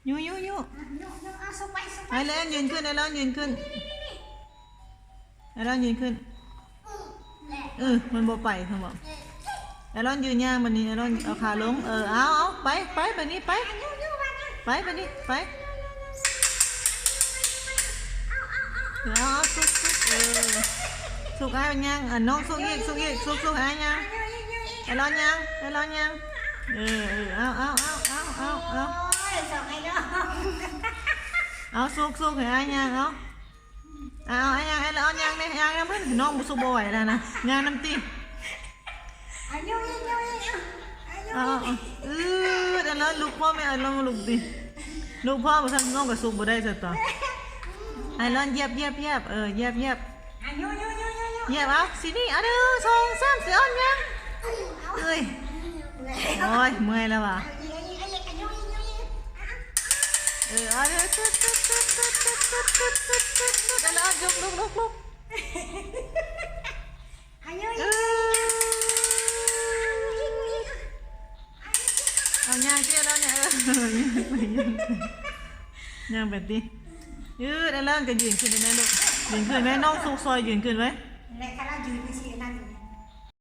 ຍູ້ ຍູ້ ຍູ້ ອ່ະ ຍົກ ຍົກ ເອົາ ຊຸກໄປ ຊຸກໄປ ໄອ້ແລນຢືນຂຶ້ນ ໄອ້ແລນຢືນຂຶ້ນ ໄອ້ແລນຢືນຂຶ້ນ. ເອີ ມັນບໍ່ໄປ ເພິ່ນບອກ ໄອ້ແລນຢືນຍ່າງ ບາດນີ້ໄອ້ແລນເອົາຂາລົງ ເອີ ເອົາ ເອົາ ໄປ ໄປ ບາດນີ້ໄປ ໄປ ບາດນີ້ໄປ ເອົາ ເອົາ ຊຸກ ຊຸກ ເອີ ຊຸກ ອ້າຍມັນຍ່າງ ອັນນ້ອງຊຸກອີກ ຊຸກອີກ ຊຸກ ຊຸກ ໃຫ້ອ້າຍຍ່າງ ໄອ້ລອນຍ່າງ ໄອ້ລອນຍ່າງ ເອີ ເອີ ເອົາ ເອົາ ເອົາ ເອົາ ເອົາ ເອົາ ໂອ້ຍ ສອງໄອ້ນ້ອງ ເອົາ ຊຸກ ຊຸກ ໃຫ້ອ້າຍຍ່າງ ເອົາ ເອົາ ອ້າຍຍ່າງ ໄອ້ລອນຍ່າງແດ່ ຍ່າງນຳເພິ່ນ ນ້ອງບໍ່ ຊຸກບໍ່ໄຫວແລ້ວນະ ຍ່າງນຳຕິ. ອາຍຸ ອາຍຸ ອາຍຸ ອາຍຸ ເອົາ ເອົາ ອືດ ໄອ້ລອນລຸກພ້ອມແມ່ ໄອ້ລອນລຸກຕິ ລຸກພ້ອມ ບໍ່ຊັ້ນນ້ອງກໍຊຸກບໍ່ໄດ້ຊັ້ນຕົວະ ໄອ້ລອນຢຽບ ຢຽບ ຢຽບ ເອີ ຢຽບ ຢຽບ ອາຍຸ ອາຍຸ ອາຍຸ ອາຍຸ ຢຽບ ເອົາ ຊິນີ້ ເອົາ ໜຶ່ງ ສອງ ສາມ ຊິອ່ອນຍ່າງ ເອີຍ ໂອ້ຍ ເມື່ອຍແລ້ວຫວາ ເອີ ເອົາ ເດີ ຕຶບ ຕຶບ ຕຶບ ຕຶບ ຕຶບ ຕຶບ ຕຶບ ຕຶບ ຕຶບ ແລ້ວ ລຸກ ລຸກ ລຸກ ລຸກ ອາຍຸ ເອີ ເອົາຍ່າງເຕະແລ້ວນີ້ ເອີ ຍ່າງໄປ ຍ່າງໄປ ຍ່າງໄປຕິ ເອີ ແລ້ວກໍຢືນຂຶ້ນໄດ້ແມ່ລູກ ຢືນຂຶ້ນແມ່ ນ້ອງຊຸກ ຊ່ອຍຢືນຂຶ້ນໄວ້ ແມ່ ຄັນລາວຢືນຈັ່ງຊີ້ ນັ້ນ